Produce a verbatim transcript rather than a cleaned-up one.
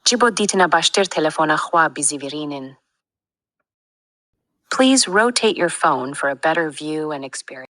Ji bo dîtina baştir telefona xwe bizîvirînin. Please rotate your phone for a better view and experience.